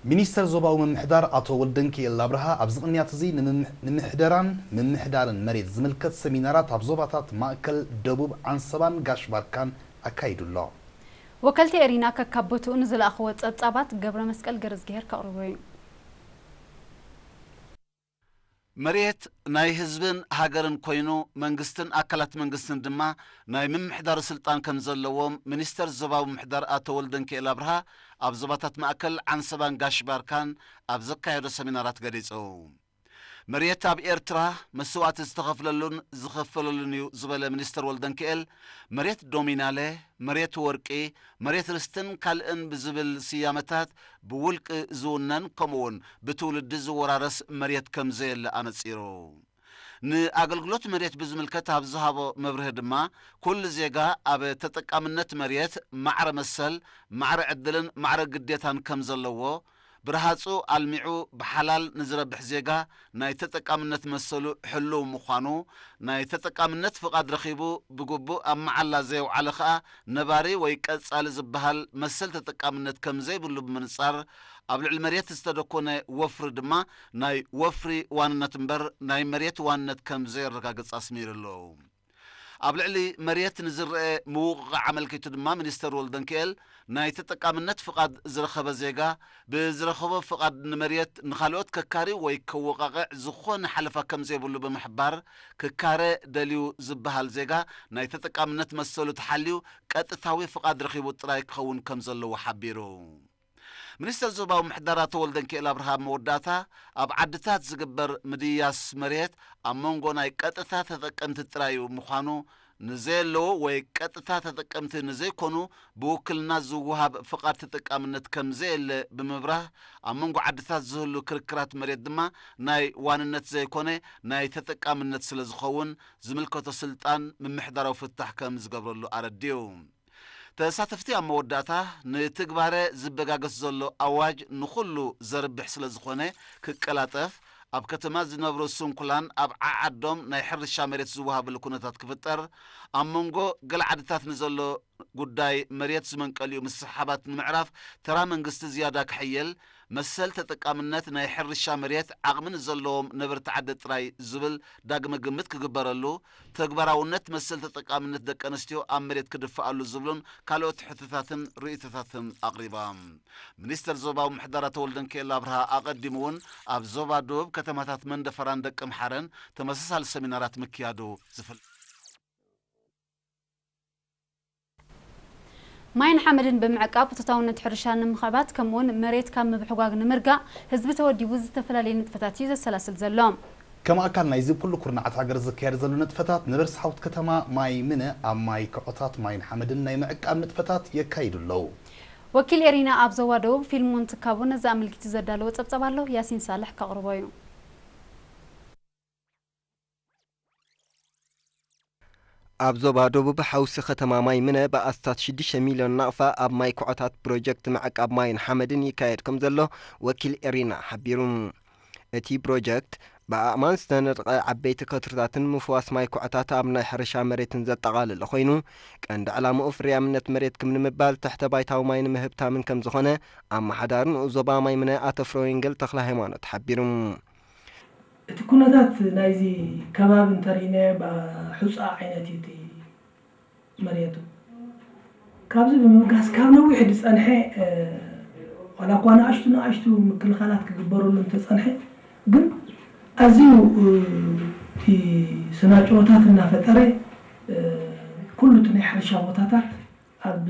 ሚኒስተር ዞባዊ ምምሕዳር ኣቶ ወልደንኪኤል ኣብርሃ ኣብዚ ቅንያት እዚ ንምምሕ-፣ ንምሕደራን ምምሕዳርን መሬት ዝምልከት ሰሚናራት ኣብ ዞባታት ማእከል፣ ደቡብ፣ ዓንሰባን ጋሽ ባርካን ኣካይዱ ኣሎ። ወከልቲ ኤሪና ከካብ ቦትኡ ንዝለኣኽዎ ጸብጻባት ገብረ መስቀል ገረዝግሄር ከቕርቦ እዩ። መሬት ናይ ህዝብን ሃገርን ኮይኑ፣ መንግስትን ኣካላት መንግስትን ድማ ናይ ምምሕዳሩ ስልጣን ከም ዘለዎም ሚኒስተር ዞባዊ ምምሕዳር ኣቶ ወልደንኪኤል ኣብርሃ ኣብ ዞባታት ማእከል፣ ዓንሰባን ጋሽ ባርካን ኣብ ዘካየዶ ሰሚናራት ገሊጹ። መሬት ኣብ ኤርትራ መስዋእቲ ዝተኸፍለሉን ዝኸፈለሉን እዩ ዝበለ ሚኒስተር ወልደንኪኤል፣ መሬት ዶሚናለ፣ መሬት ወርቂ፣ መሬት ርስትን ካልእን ብዝብል ስያመታት ብውልቂ ዝውነን ከምኡውን ብትውልዲ ዝወራረስ መሬት ከም ዘየለ ኣነጺሩ። ንኣገልግሎት መሬት ብዝምልከት ኣብ ዝሃቦ መብርሂ ድማ፣ ኩሉ ዜጋ ኣብ ተጠቃምነት መሬት ማዕረ መሰል፣ ማዕረ ዕድልን ማዕረ ግዴታን ከም ዘለዎ፣ ብረሃጹ ኣልሚዑ ብሓላል ንዝረብሕ ዜጋ ናይ ተጠቃምነት መሰሉ ሕሉው ምዃኑ፣ ናይ ተጠቃምነት ፍቓድ ረኺቡ ብግቡእ ኣብ መዓላ ዘየውዓለ ኸኣ ነባሪ ወይ ቀጻሊ ዝበሃል መሰል ተጠቃምነት ከም ዘይብሉ ብምንጻር፣ ኣብ ልዕሊ መሬት ዝተደኮነ ወፍሪ ድማ ናይ ወፍሪ ዋንነት እምበር ናይ መሬት ዋንነት ከም ዘየረጋግጽ ኣስሚሩ ኣሎ። ኣብ ልዕሊ መሬት ንዝረአ ምውቕቓዕ ኣመልኪቱ ድማ ሚኒስተር ወልደንኪኤል፣ ናይ ተጠቃምነት ፍቓድ ዝረኸበ ዜጋ ብዝረኸቦ ፍቓድ ንመሬት ንኻልኦት ከካሪ ወይ ከወቓቕዕ ዝኾነ ሓለፋ ከም ዘይብሉ ብምሕባር፣ ክካረ ደልዩ ዝበሃል ዜጋ ናይ ተጠቃምነት መሰሉ ተሓልዩ ቀጥታዊ ፍቓድ ረኺቡ ጥራይ ክኸውን ከም ዘለዎ ሓቢሩ። ሚኒስተር ዞባዊ ምሕዳር ኣቶ ወልደንኪኤል ኣብርሃ ኣብ መወዳእታ፣ ኣብ ዓድታት ዝግበር ምድያስ መሬት ኣብ መንጎ ናይ ቀጥታ ተጠቀምቲ ጥራይ እዩ ምዃኑ፣ ንዘየለዉ ወይ ቀጥታ ተጠቀምቲ ንዘይኮኑ ብውክልና ዝወሃብ ፍቓድ ተጠቃምነት ከም ዘየለ ብምብራህ፣ ኣብ መንጎ ዓድታት ዝህሉ ክርክራት መሬት ድማ ናይ ዋንነት ዘይኮነ ናይ ተጠቃምነት ስለ ዝኸውን፣ ዝምልከቶ ስልጣን ምምሕዳራዊ ፍታሕ ከም ዝገብረሉ ኣረዲኡ። ተሳተፍቲ ኣብ መወዳእታ፣ ንትግባረ ዝበጋገስ ዘሎ ኣዋጅ ንኹሉ ዘርብሕ ስለ ዝኾነ ክቀላጠፍ፣ ኣብ ከተማ ዝነብሩ ስንኩላን ኣብ ዓዓዶም ናይ ሕርሻ መሬት ዝወሃበሉ ኩነታት ክፍጠር፣ ኣብ መንጎ ገለ ዓድታት ንዘሎ ጉዳይ መሬት ዝመንቀሊኡ ምስሕሓባት ንምዕራፍ ተራ መንግስቲ ዝያዳ ክሕይል፣ መሰል ተጠቃምነት ናይ ሕርሻ መሬት ዓቕሚ ንዘለዎም ነበርቲ ዓዲ ጥራይ ዝብል ዳግመ ግምት ክግበረሉ፣ ተግባራውነት መሰል ተጠቃምነት ደቂ ኣንስትዮ ኣብ መሬት ክድፈኣሉ ዝብሉን ካልኦት ሕቶታትን ርእይቶታትን ኣቕሪባ። ሚኒስተር ዞባዊ ምሕዳር ኣቶ ወልደንኪኤል ኣብርሃ ኣቐዲሙ እውን ኣብ ዞባ ደቡብ ከተማታት መንደፈራን ደቂ ምሓረን ተመሳሳሊ ሰሚናራት ምክያዱ ዝፍለጥ። ማይን ሓመድን ብምዕቃብ እቶታውነት ሕርሻ ንምኽዕባት ከምኡውን መሬት ካብ ምብሕጓግ ንምርጋእ ህዝቢ ተወዲቡ ዝተፈላለየ ንጥፈታት እዩ ዘሰላስል ዘሎ። ከም ኣካል ናይዚ ኩሉ ኩርናዓት ሃገር ዝካየድ ዘሎ ንጥፈታት ነበርቲ ሳሕውት ከተማ ማይ ምነ ኣብ ማይ ክዖታት ማይን ሓመድን ናይ ምዕቃብ ንጥፈታት የካይዱ ኣለዉ። ወኪል ኤሪና ኣብ ዞባ ደቡብ ፊልሞን ትካቡ ነዚ ኣመልኪቱ ዘዳለዎ ጸብጻብ ኣሎ፣ ያሲን ሳልሕ ከቕርቦ እዩ። ኣብ ዞባ ደቡብ ሓውሲ ከተማ ማይ ምነ ብኣስታት ሽዱሽተ ሚልዮን ናቕፋ ኣብ ማይ ኩዖታት ፕሮጀክት ምዕቃብ ማይን ሓመድን ይካየድ ከም ዘሎ ወኪል ኤሪና ሓቢሩ። እቲ ፕሮጀክት ብኣእማን ዝተነድቐ ዓበይቲ ከትርታትን ምፍዋስ ማይ ኩዖታት ኣብ ናይ ሕርሻ መሬትን ዘጠቓለለ ኮይኑ፣ ቀንዲ ዕላምኡ ፍርያምነት መሬት ክም ንምባል ትሕተ ባይታዊ ማይ ንምህብታምን ከም ዝኾነ ኣመሓዳሪ ንኡስ ዞባ ማይ ምነ ኣቶ ፍረወንጌል ተኽለ ሃይማኖት ሓቢሩ። እቲ ኩነታት ናይዚ ከባቢ እንተርኢናዮ፣ ብ-፣ ሑጻ ዓይነት እዩ እቲ መሬቱ። ካብዚ ብምብጋስ፣ ካብ ነዊሕ ዝጸንሐ፣ እ፣ ዋላ እኳ ንኣሽቱ ንኣሽቱ ምክልኻላት ክግበረሉ እንተጸንሐ፣ ግን ኣዝዩ፣ እ፣ እቲ ስናጭሮታት እናፈጠረ፣ እ፣ ኩሉ እቲ ናይ ሕርሻ ቦታታት ኣብ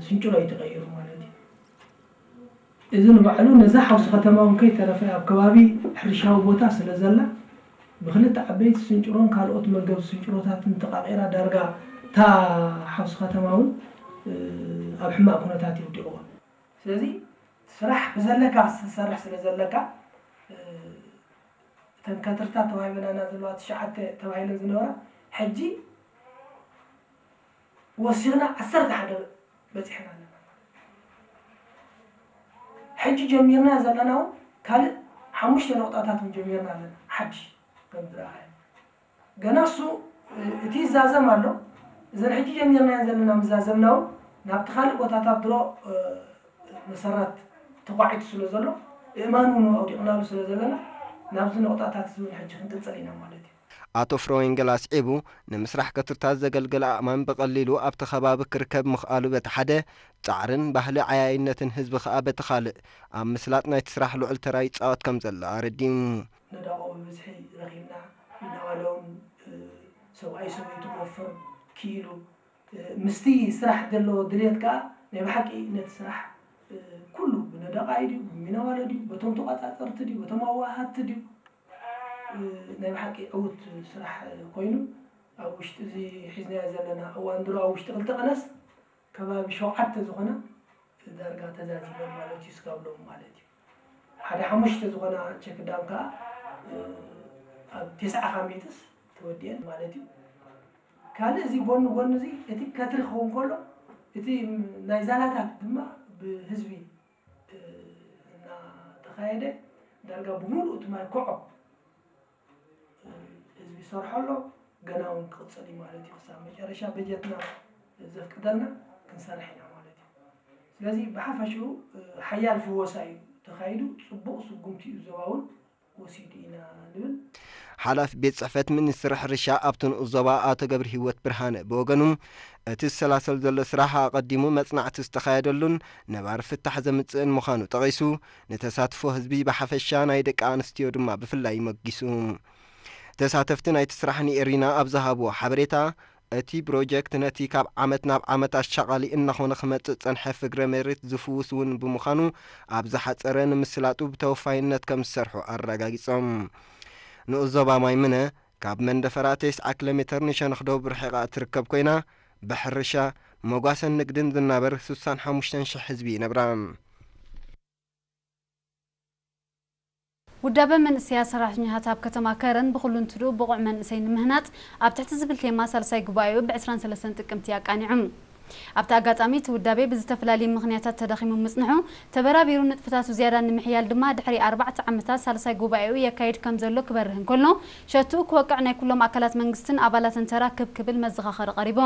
ስንጭሮ እዩ ተቐይሩ ማለት እዩ። እዚ ንባዕሉ ነዛ ሓውሲ ከተማ እውን ከይተረፈ ኣብ ከባቢ ሕርሻዊ ቦታ ስለ ዘላ፣ ብክልተ ዓበይቲ ስንጭሮን ካልኦት መገብቲ ስንጭሮታትን ተቓቒራ ዳርጋ እታ ሓውሲ ከተማ እውን፣ እ፣ ኣብ ሕማቕ ኩነታት እዩ ወዲቕዋ። ስለዚ ስራሕ ብዘለካ ክትሰርሕ ስለ ዘለካ፣ እ፣ እተን ከትርታት ተዋሂበናና ዘለዋ ትሽዓተ ተባሂለን ዝነበራ ሕጂ ወሲኽና ዓሰርተ ሓደ በጺሕና ኣለና። ሕጂ ጀሚርና ዘለና እውን ካልእ ሓሙሽተ ነቑጣታት እውን ጀሚርና ኣለና። ሓድሽ ከም ዝረኣኻዮ ገና እሱ፣ እ፣ እቲ ይዛዘም ኣሎ። እዘን ሕጂ ጀሚርናየን ዘለና ምዛዘምና እውን ናብቲ ካልእ ቦታታት ድሮ፣ እ፣ መሰረት ተኳዒቱ ስለ ዘሎ እማን እውን ኣውዲቕናሉ ስለ ዘለና ናብዚ ነቑጣታት እዚ እውን ሕጂ ክንቅጽል ኢና ማለት እዩ። ኣቶ ፍረወይንገል ኣስዒቡ፣ ንምስራሕ ከትርታት ዘገልገለ ኣእማን ብቐሊሉ ኣብቲ ከባቢ ክርከብ ምኽኣሉ በቲ ሓደ፣ ጻዕርን ባህሊ ዓያይነትን ህዝቢ ከኣ በቲ ካልእ፣ ኣብ ምስላጥ ናይቲ ስራሕ ልዑል ተራ ይጻወት ከም ዘሎ ኣረዲኡ። ነዳቑ ብብዝሒ ረኺብና፣ ሚናዋለ እውን፣ እ፣ ሰብኣይ ሰበይቱ ክወፍር ክኢሉ፣ እ፣ ምስቲ ስራሕ ዘለዎ ድልየት ከኣ ናይ ብሓቂ ነቲ ስራሕ፣ እ፣ ኩሉ ብነዳቓይ ድዩ፣ ብሚናዋለ ድዩ፣ በቶም ተቋጻጸርቲ ድዩ፣ በቶም ኣዋሃድቲ ድዩ፣ እ፣ ናይ ብሓቂ ዕዉት ስራሕ ኮይኑ ኣብ ውሽጢ እዚ ሒዝናዮ ዘለና እዋን ድሮ ኣብ ውሽጢ ክልተ ቀነስ ከባቢ ሸውዓተ ዝኾና ዳርጋ ተዛዚመን ማለት እዩ፣ ስጋብ ሎሚ ማለት እዩ። ሓደ ሓሙሽተ ዝኾና ቸክ ዳም ከኣ፣ እ፣ ኣብ ተስዓ ካብ ሚእትስ ተወዲአን ማለት እዩ። ካልእ እዚ ጎኒ ጎኒ እዚ እቲ ከትሪ ክኸውን ከሎ፣ እቲ ናይ ዛላታት ድማ ብህዝቢ፣ እ፣ እናተኻየደ ዳርጋ ብምሉእ እቲ ማይ ኮዖ ህዝቢ ይሰርሖ ኣሎ፣ ገና እውን ክቕጽል እዩ ማለት እዩ። ክሳብ መጨረሻ በጀትና ዘፍቅደልና ክንሰርሕ ኢና ማለት እዩ። ስለዚ ብሓፈሽኡ፣ እ፣ ሓያል ፍወሳ እዩ ተኻይዱ፣ ጽቡቕ ስጉምቲ እዩ ዞባ እውን ወሲዱ ኢና ንብል። ሓላፊ ቤት ጽሕፈት ሚኒስትሪ ሕርሻ ኣብቲ ንኡስ ዞባ ኣቶ ገብረ ህይወት ብርሃነ ብወገኑ፣ እቲ ዝሰላሰል ዘሎ ስራሕ ኣቐዲሙ መጽናዕቲ ዝተኻየደሉን ነባሪ ፍታሕ ዘምጽእን ምዃኑ ጠቒሱ፣ ንተሳትፎ ህዝቢ ብሓፈሻ ናይ ደቂ ኣንስትዮ ድማ ብፍላይ መጊሱ። ተሳተፍቲ ናይቲ ስራሕ ንኤሪና ኣብ ዝሃብዎ ሓበሬታ፣ እቲ ፕሮጀክት ነቲ ካብ ዓመት ናብ ዓመት ኣሻቓሊ እናኾነ ክመጽእ ዝጸንሐ ፍግረ መሬት ዝፍውስ እውን ብምዃኑ፣ ኣብ ዝሓጸረ ንምስላጡ ብተወፋይነት ከም ዝሰርሑ ኣረጋጊጾም። ንኡስ ዞባ ማይ ምነ፣ ካብ መንደፈራ ተስዓ ኪሎ ሜተር ንሸነኽ ደቡብ ርሒቓ እትርከብ ኮይና፣ ብሕርሻ፣ መጓሰን ንግድን ዝናበር ስሳን ሓሙሽተን ሽሕ ህዝቢ ይነብራ። ውዳበ መንእሰያት ሰራሕተኛታት ኣብ ከተማ ከረን ብኹሉ እንትድኡ ብቑዕ መንእሰይ ንምህናጽ ኣብ ትሕቲ ዝብል ቴማ ሳልሳይ ጉባኤኡ ብ ዕስራን ሰለስተን ጥቅምቲ ኣቃኒዑ። ኣብቲ ኣጋጣሚ እቲ ውዳቤ ብዝተፈላለየ ምኽንያታት ተዳኺሙ ምጽንሑ ተበራቢሩ ንጥፈታቱ ዝያዳ ንምሕያል ድማ ድሕሪ ኣርባዕተ ዓመታት ሳልሳይ ጉባኤኡ የካይድ ከም ዘሎ ክበርህ እንከሎ ሸትኡ ክወቅዕ ናይ ኩሎም ኣካላት መንግስትን ኣባላትን ተራ ክብ ክብል መዘኻኸሪ ቀሪቡ።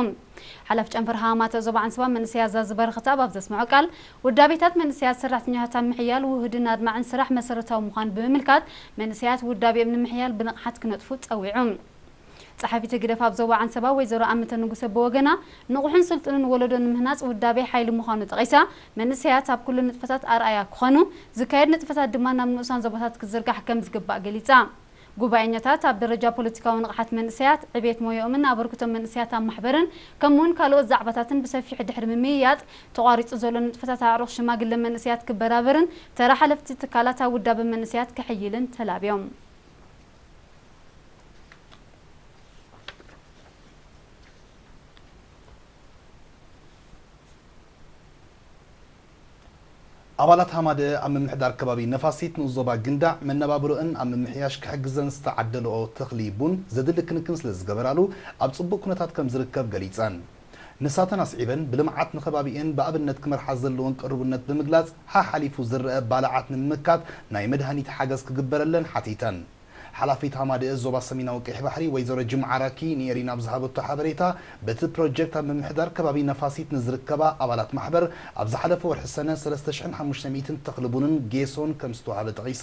ሓላፊ ጨንፈር ሃማማተ ዞባ ዓንሰባ መንእሰያት ዛዚ በረኸት ኣብ ዘስምዖ ቃል፣ ውዳቤታት መንእሰያት ሰራሕተኛታት ኣብ ምሕያል ውሁድን ኣድማዕን ስራሕ መሰረታዊ ምዃኑ ብምምልካት፣ መንእሰያት ውዳቤኦም ንምሕያል ብንቕሓት ክነጥፉ ጸዊዑ። ጸሓፊት ህግደፍ ኣብ ዞባ ዓንሰባ ወይዘሮ ኣምተ ንጉሰ ብወገና፣ ንቑሕን ስልጡንን ወለዶ ንምህናጽ ውዳቤ ሓይሊ ምዃኑ ጠቒሳ፣ መንእሰያት ኣብ ኩሉ ንጥፈታት ኣርኣያ ክኾኑ፣ ዝካየድ ንጥፈታት ድማ ናብ ንኡሳን ዞባታት ክዝርጋሕ ከም ዝግባእ ገሊጻ። ጉባኤኛታት ኣብ ደረጃ ፖለቲካዊ ንቕሓት መንእሰያት፣ ዕቤት ሞያኦምን ኣበርክቶ መንእሰያት ኣብ ማሕበርን ከምኡውን ካልኦት ዛዕባታትን ብሰፊሑ ድሕሪ ምምይያጥ፣ ተቋሪጹ ዘሎ ንጥፈታት ኣዕሩኽ ሽማግለ መንእሰያት ክበራበርን ተራ ሓለፍቲ ትካላት ኣብ ውዳበ መንእሰያት ክሕይልን ተላብዮም። ኣባላት ሃማደአ ኣብ ምምሕዳር ከባቢ ነፋሲት ንኡስ ዞባ ግንዳዕ መነባብሮአን ኣብ ምምሕያሽ ክሕግዘን ዝተዓደልኦ ተኽሊ ቡን ዘድሊ ክንክን ስለ ዝገበራሉ ኣብ ጽቡቕ ኩነታት ከም ዝርከብ ገሊጸን። ንሳተን ኣስዒበን ብልምዓት ንከባቢኤን ብኣብነት ክመርሓ ዘለዎን ቅርቡነት ብምግላጽ ሓሓሊፉ ዝረአ ባልዓት ንምምካት ናይ መድሃኒት ሓገዝ ክግበረለን ሓቲተን። ሓላፊት ሃማደአ ዞባ ሰሜናዊ ቀይሕ ባሕሪ ወይዘሮ ጅምዓ ራኪ ንኤሪና ኣብ ዝሃበቶ ሓበሬታ፣ በቲ ፕሮጀክት ኣብ ምምሕዳር ከባቢ ነፋሲት ንዝርከባ ኣባላት ማሕበር ኣብ ዝሓለፈ ወርሒ ሰነ ሰለስተ ሽሕን ሓሙሽተ ሚእትን ተኽሊ ቡንን ጌሶን ከም ዝተዋህበ ጠቒሳ፣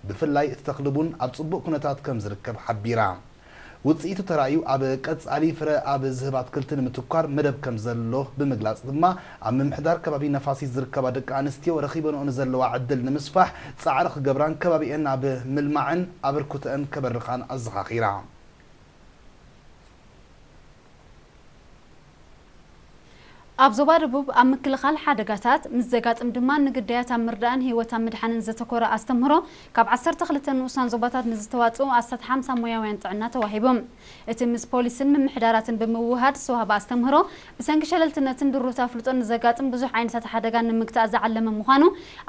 ብፍላይ እቲ ተኽሊ ቡን ኣብ ጽቡቕ ኩነታት ከም ዝርከብ ሓቢራ። ውጽኢቱ ተራእዩ ኣብ ቀጻሊ ፍረ ኣብ ዝህብ ኣትክልቲ ንምትኳር መደብ ከም ዘሎ ብምግላጽ ድማ፣ ኣብ ምምሕዳር ከባቢ ነፋሲት ዝርከባ ደቂ ኣንስትዮ ረኺበንኦ ንዘለዋ ዕድል ንምስፋሕ ጻዕሪ ክገብራን ከባቢኤን ኣብ ምልማዕን ኣበርክቶአን ከበርኻን ኣዘኻኺራ። ኣብ ዞባ ደቡብ ኣብ ምክልኻል ሓደጋታት ምስ ዘጋጥም ድማ ንግዳያት ኣብ ምርዳእን ህይወት ኣብ ምድሓንን ዘተኮረ ኣስተምህሮ ካብ ዓሰርተ ክልተ ንኡሳን ዞባታት ንዝተዋጽኡ ኣስታት ሓምሳ ሞያውያን ጥዕና ተዋሂቡ። እቲ ምስ ፖሊስን ምምሕዳራትን ብምውህሃድ ዝተዋህበ ኣስተምህሮ፣ ብሰንኪ ሸለልትነትን ድሩት ኣፍልጦን ንዘጋጥም ብዙሕ ዓይነታት ሓደጋ ንምግታእ ዝዓለመ ምዃኑ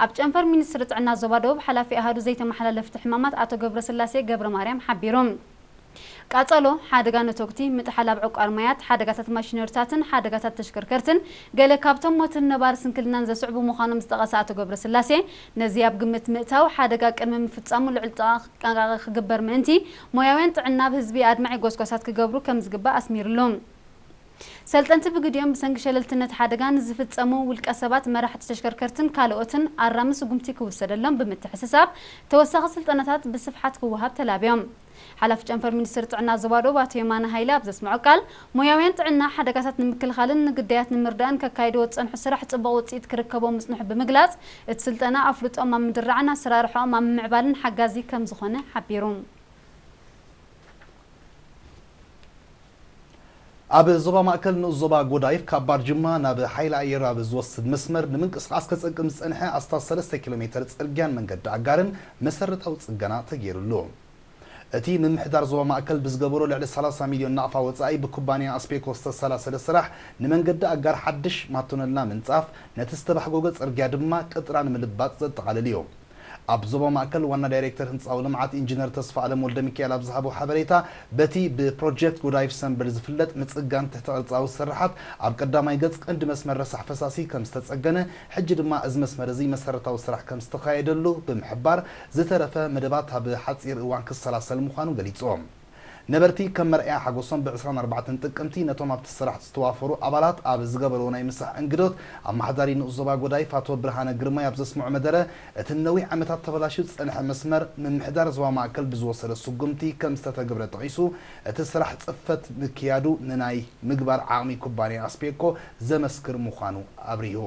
ኣብ ጨንፈር ሚኒስትሪ ጥዕና ዞባ ደቡብ ሓላፊ ኣሃዱ ዘይተመሓላለፍቲ ሕማማት ኣቶ ገብረስላሴ ገብረማርያም ሓቢሩ። ቃጸሎ፣ ሓደጋ ነተጉቲ፣ ምጥሓል ኣብ ዕቋር ማያት፣ ሓደጋታት ማሽነሪታትን ሓደጋታት ተሽከርከርትን ገለ ካብቶም ሞትን ነባሪ ስንክልናን ዘስዕቡ ምዃኖም ዝጠቐሰ ኣቶ ገብረስላሴ፣ ነዚ ኣብ ግምት ምእታው፣ ሓደጋ ቅድሚ ምፍጻሙ ልዑል ጥንቃቐ ክግበር ምእንቲ፣ ሞያውያን ጥዕና ኣብ ህዝቢ ኣድማዒ ጎስጓሳት ክገብሩ ከም ዝግባእ ኣስሚርሉ። ሰልጠንቲ ብግዲኦም ብሰንኪ ሸለልትነት ሓደጋ ንዝፍጸሙ ውልቀ ሰባት፣ መራሕቲ ተሽከርከርትን ካልኦትን ኣራሚ ስጉምቲ ክውሰደሎም ብምትሕስሳብ፣ ተወሳኺ ስልጠናታት ብስፍሓት ክወሃብ ተላብዮም። ሓላፊ ጨንፈር ሚኒስትሪ ጥዕና ዞባ ደቡብ ኣቶ የማነ ሃይለ ኣብ ዘስምዖ ቃል፣ ሞያውያን ጥዕና ሓደጋታት ንምክልኻልን ንግዳያት ንምርዳእን ከካይድዎ ዝጸንሑ ስራሕ ጽቡቕ ውጽኢት ክርከቦ ምጽንሑ ብምግላጽ፣ እቲ ስልጠና ኣፍልጦኦም ኣብ ምድራዕን ኣሰራርሓኦም ኣብ ምምዕባልን ሓጋዚ ከም ዝኾነ ሓቢሩ። ኣብ ዞባ ማእከል ንኡስ ዞባ ጎዳይፍ ካብ ባርጅማ ናብ ሓይሊ ኣየር ኣብ ዝወስድ መስመር ንምንቅስቓስ ከጸግም ዝጸንሐ ኣስታት ሰለስተ ኪሎ ሜተር ጽርግያን መንገዲ ኣጋርን መሰረታዊ ጽገና ተገይሩሉ። እቲ ምምሕዳር ዞባ ማእከል ብዝገበሮ ልዕሊ ሰላሳ ሚልዮን ናቕፋ ወጻኢ ብኩባንያ ኣስፔኮ ዝተሰላሰለ ስራሕ ንመንገዲ ኣጋር ሓድሽ ማቶነላ ምንጻፍ፣ ነቲ ዝተባሕጎገ ጽርግያ ድማ ቅጥራ ንምልባጥ ዘጠቓልል እዩ። ኣብ ዞባ ማእከል ዋና ዳይሬክተር ህንጻዊ ልምዓት ኢንጂነር ተስፋ ኣለም ወልደ ሚካኤል ኣብ ዝሃቦ ሓበሬታ፣ በቲ ብፕሮጀክት ጎዳይፍ ሰምበል ዝፍለጥ ምጽጋን ትሕተ ቅርጻዊ ስርሓት ኣብ ቀዳማይ ገጽ ቀንዲ መስመር ረሳሕ ፈሳሲ ከም ዝተጸገነ፣ ሕጂ ድማ እዚ መስመር እዚ መሰረታዊ ስራሕ ከም ዝተኻየደሉ ብምሕባር፣ ዝተረፈ መደባት ኣብ ሓጺር እዋን ክሰላሰል ምዃኑ ገሊጾም። ነበርቲ ከም መርኣያ ሓጎሶም ብ ዕስራን ኣርባዕተን ጥቅምቲ ነቶም ኣብቲ ስራሕ ዝተዋፈሩ ኣባላት ኣብ ዝገበርዎ ናይ ምሳሕ እንግዶት፣ ኣመሓዳሪ ንኡስ ዞባ ጎዳይፍ ኣቶ ብርሃነ ግርማይ ኣብ ዘስምዖ መደረ፣ እቲ ንነዊሕ ዓመታት ተበላሽዩ ዝጸንሐ መስመር ምምሕዳር ዞባ ማእከል ብዝወሰደ ስጉምቲ ከም ዝተተግብረ ጠቒሱ፣ እቲ ስራሕ ጽፈት ምክያዱ ንናይ ምግባር ዓቕሚ ኩባንያ ኣስፔኮ ዘመስክር ምዃኑ ኣብሪሁ።